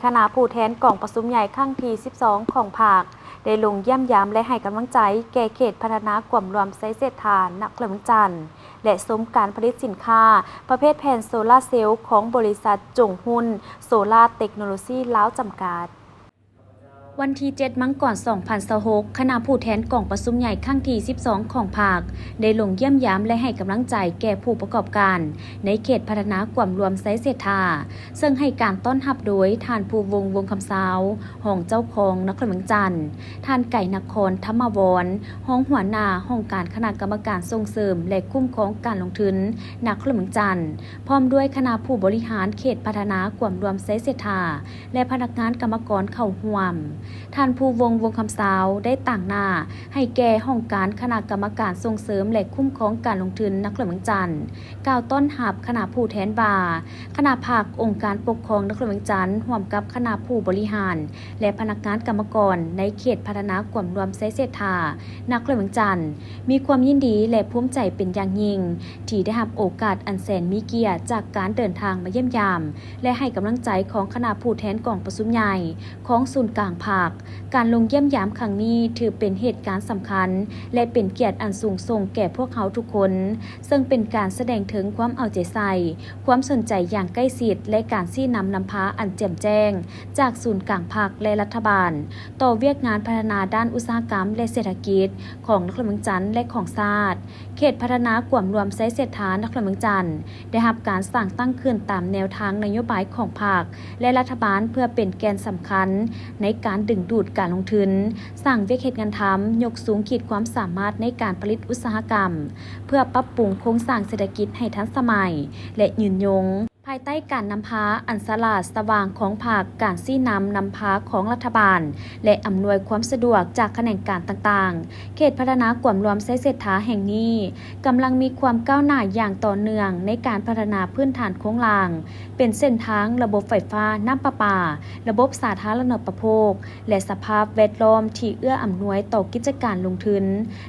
ຄະນະຜູ້ແທນກອງປະຊຸມໃຫຍ່ຄັ້ງທີສິບສອງຂອງພັກ ໄດ້ລົງຢ້ຽມຢາມ ແລະ ໃຫ້ກຳລັງໃຈແກ່ເຂດພັດທະນາກວມລວມໄຊເສດຖາ ນະຄອນຫຼວງວຽງຈັນ ແລະ ຊົມການຜະລິດສິນຄ້າປະເພດແຜ່ນໂຊລາເຊວຂອງບໍລິສັດຈົງຮຸນໂຊລາເຕັກໂນໂລຊີລາວຈຳກັດ. ວັນທີເຈັດ ມັງກອນ ສອງພັນຊາວຫົກ ຄະນະຜູ້ແທນກອງປະຊຸມໃຫຍ່ຄັ້ງທີສິບສອງຂອງພັກ ໄດ້ລົງຢ້ຽມຢາມ ແລະ ໃຫ້ກຳລັງໃຈແກ່ຜູ້ປະກອບການໃນເຂດພັດທະນາກວມລວມໄຊເສດຖາ ເຊິ່ງໃຫ້ການຕ້ອນຮັບໂດຍທ່ານ ພູວົງ ວົງຄຳຊາວ ຮອງເຈົ້າຄອງນະຄອນຫຼວງວຽງຈັນ, ທ່ານ ໄກນະຄອນ ທຳມະວອນ ຮອງຫົວໜ້າຫ້ອງການຄະນະກຳມະການສົ່ງເສີມ ແລະ ຄຸ້ມຄອງການລົງທຶນນະຄອນຫຼວງວຽງຈັນ, ພ້ອມດ້ວຍຄະນະຜູ້ບໍລິຫານເຂດພັດທະນາກວມລວມໄຊເສດຖາ ແລະ ພະນັກງານກຳມະກອນເຂົ້າຮ່ວມ. ທ່ານ ພູວົງ ວົງຄຳຊາວ ໄດ້ຕາງໜ້າໃຫ້ແກ່ຫ້ອງການຄະນະກຳມະການສົ່ງເສີມ ແລະ ຄຸ້ມຄອງການລົງທຶນນະຄອນຫຼວງວຽງຈັນ ກ່າວຕ້ອນຮັບຄະນະຜູ້ແທນວ່າ ຄະນະພັກ, ອົງການປົກຄອງນະຄອນຫຼວງວຽງຈັນ ຮ່ວມກັບຄະນະຜູ້ບໍລິຫານ ແລະ ພະນັກງານກຳມະກອນໃນເຂດພັດທະນາກວມລວມໄຊເສດຖາ ນະຄອນຫຼວງວຽງຈັນ ມີຄວາມຍິນດີ ແລະ ພູມໃຈເປັນຢ່າງຍິ່ງ ທີ່ໄດ້ຮັບໂອກາດອັນແສນມີກຽດຈາກການເດີນທາງມາຢ້ຽມຢາມ ແລະ ໃຫ້ກຳລັງໃຈຂອງຄະນະຜູ້ແທນກອງປະຊຸມໃຫຍ່ຂອງສູນກາງພັກ. ການລົງຢ້ຽມຢາມຄັ້ງນີ້ຖືເປັນເຫດການສຳຄັນ ແລະ ເປັນກຽດອັນສູງສົ່ງແກ່ພວກເຮົາທຸກຄົນ, ເຊິ່ງເປັນການສະແດງເຖິງຄວາມເອົາໃຈໃສ່, ຄວາມສົນໃຈຢ່າງໃກ້ຊິດ ແລະ ການຊີ້ນຳນຳພາອັນແຈ່ມແຈ້ງຈາກສູນກາງພັກ ແລະ ລັດຖະບານ ຕໍ່ວຽກງານພັດທະນາດ້ານອຸດສາຫະກຳ ແລະ ເສດຖະກິດຂອງນະຄອນຫຼວງວຽງຈັນ ແລະ ຂອງຊາດ. ເຂດພັດທະນາກວມລວມໄຊເສດຖານະຄອນຫຼວງວຽງຈັນ ໄດ້ຮັບການສ້າງຕັ້ງຂຶ້ນຕາມແນວທາງນະໂຍບາຍຂອງພັກ ແລະ ລັດຖະບານ ເພື່ອເປັນແກ່ນສຳຄັນໃນການດຶງດູດການລົງທຶນ, ສ້າງວຽກເຮັດງານທຳ, ຍົກສູງຂີດຄວາມສາມາດໃນການຜະລິດອຸດສາຫະກຳ, ເພື່ອປັບປຸງໂຄງສ້າງເສດຖະກິດໃຫ້ທັນສະໄໝ ແລະ ຍືນຍົງ. ພາຍໃຕ້ການນຳພາອັນສະຫຼາດສະຫວ່າງຂອງພັກ, ການຊີ້ນຳນຳພາຂອງລັດຖະບານ ແລະ ອຳນວຍຄວາມສະດວກຈາກຂະແໜງການຕ່າງໆ, ເຂດພັດທະນາກວມລວມໄຊເສດຖາແຫ່ງນີ້ ກຳລັງມີຄວາມກ້າວໜ້າຢ່າງຕໍ່ເນື່ອງໃນການພັດທະນາພື້ນຖານໂຄງລ່າງ, ເປັນເສັ້ນທາງ, ລະບົບໄຟຟ້າ, ນ້ຳປະປາ, ລະບົບສາທາລະນະປະໂພກ ແລະ ສະພາບແວດລ້ອມທີ່ເອື້ອອຳນວຍຕໍ່ກິດຈະການລົງທຶນ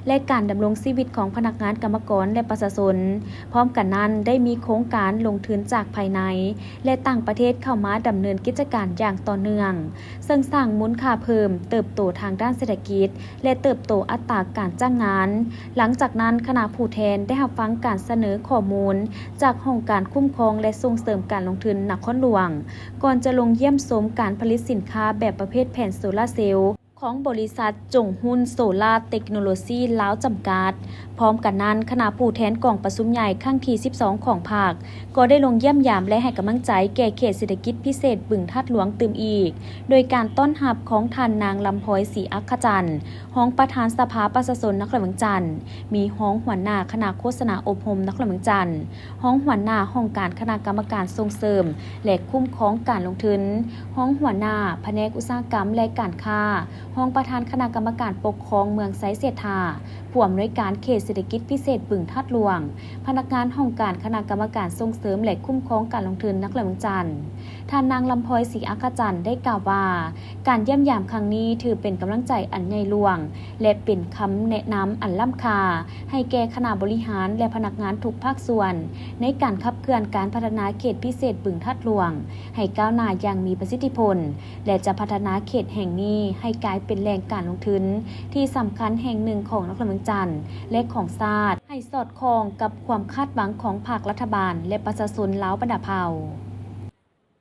ແລະ ການດຳລົງຊີວິດຂອງພະນັກງານ, ກຳມະກອນ ແລະ ປະຊາຊົນ. ພ້ອມກັນນັ້ນ, ໄດ້ມີໂຄງການລົງທຶນຈາກພາຍໃນ ແລະ ຕ່າງປະເທດເຂົ້າມາດຳເນີນກິດຈະການຢ່າງຕໍ່ເນື່ອງ, ເຊິ່ງສ້າງມູນຄ່າເພີ່ມ, ເຕີບໂຕທາງດ້ານເສດຖະກິດ ແລະ ເຕີບໂຕອັດຕາການຈ້າງງານ. ຫຼັງຈາກນັ້ນ, ຄະນະຜູ້ແທນໄດ້ຮັບຟັງການສະເໜີຂໍ້ມູນຈາກຫ້ອງການຄຸ້ມຄອງ ແລະ ສົ່ງເສີມການລົງທຶນນະຄອນຫຼວງ, ກ່ອນຈະລົງຢ້ຽມຊົມການຜະລິດສິນຄ້າແບບປະເພດແຜ່ນໂຊລາເຊວ ຂອງບໍລິສັດຈົງຮຸນໂຊລາເຕັກໂນໂລຊີລາວຈຳກັດ. ພ້ອມກັນນັ້ນ, ຄະນະຜູ້ແທນກອງປະຊຸມໃຫຍ່ຄັ້ງທີສິບສອງຂອງພັກ ກໍໄດ້ລົງຢ້ຽມຢາມ ແລະ ໃຫ້ກຳລັງໃຈແກ່ເຂດເສດຖະກິດພິເສດບຶງທາດຫຼວງຕື່ມອີກ, ໂດຍການຕ້ອນຮັບຂອງທ່ານນາງ ລຳພອຍ ສີອັກຂະຈັນ ຮອງປະທານສະພາປະຊາຊົນນະຄອນຫຼວງວຽງຈັນ, ມີຮອງຫົວໜ້າຄະນະໂຄສະນາອົບຮົມນະຄອນຫຼວງວຽງຈັນ, ຮອງຫົວໜ້າຫ້ອງການຄະນະກຳມະການສົ່ງເສີມ ແລະ ຄຸ້ມຄອງການລົງທຶນ, ຮອງຫົວໜ້າພະແນກອຸດສາຫະກຳ ແລະ ການຄ້າ, ຮອງປະທານຄະນະກຳມະການປົກຄອງເມືອງໄຊເສດຖາ, ຜູ້ອຳນວຍການເຂດເສດຖະກິດພິເສດບຶງທາດຫຼວງ, ພະນັກງານຫ້ອງການຄະນະກຳມະການສົ່ງເສີມ ແລະ ຄຸ້ມຄອງການລົງທຶນນະຄອນຫຼວງວຽງຈັນ. ທ່ານນາງ ລຳພອຍ ສີອັກຂະຈັນ ໄດ້ກ່າວວ່າ, ການຢ້ຽມຢາມຄັ້ງນີ້ຖືເປັນກຳລັງໃຈອັນໃຫຍ່ຫຼວງ ແລະ ເປັນຄຳແນະນຳອັນລ້ຳຄ່າໃຫ້ແກ່ຄະນະບໍລິຫານ ແລະ ພະນັກງານທຸກພາກສ່ວນ ໃນການຂັບເຄື່ອນການພັດທະນາເຂດພິເສດບຶງທາດຫຼວງ ໃຫ້ກ້າວໜ້າຢ່າງມີປະສິດທິຜົນ ແລະ ຈະພັດທະນາເຂດແຫ່ງນີ້ໃຫ້ກາຍເປັນແຫຼ່ງການລົງທຶນທີ່ສຳຄັນແຫ່ງໜຶ່ງຂອງນະຄອນຫຼວງວຽງຈັນ ແລະ ຂອງຊາດ, ໃຫ້ສອດຄ່ອງກັບຄວາມຄາດຫວັງຂອງພັກ, ລັດຖະບານ ແລະ ປະຊາຊົນລາວບັນດາເຜົ່າ.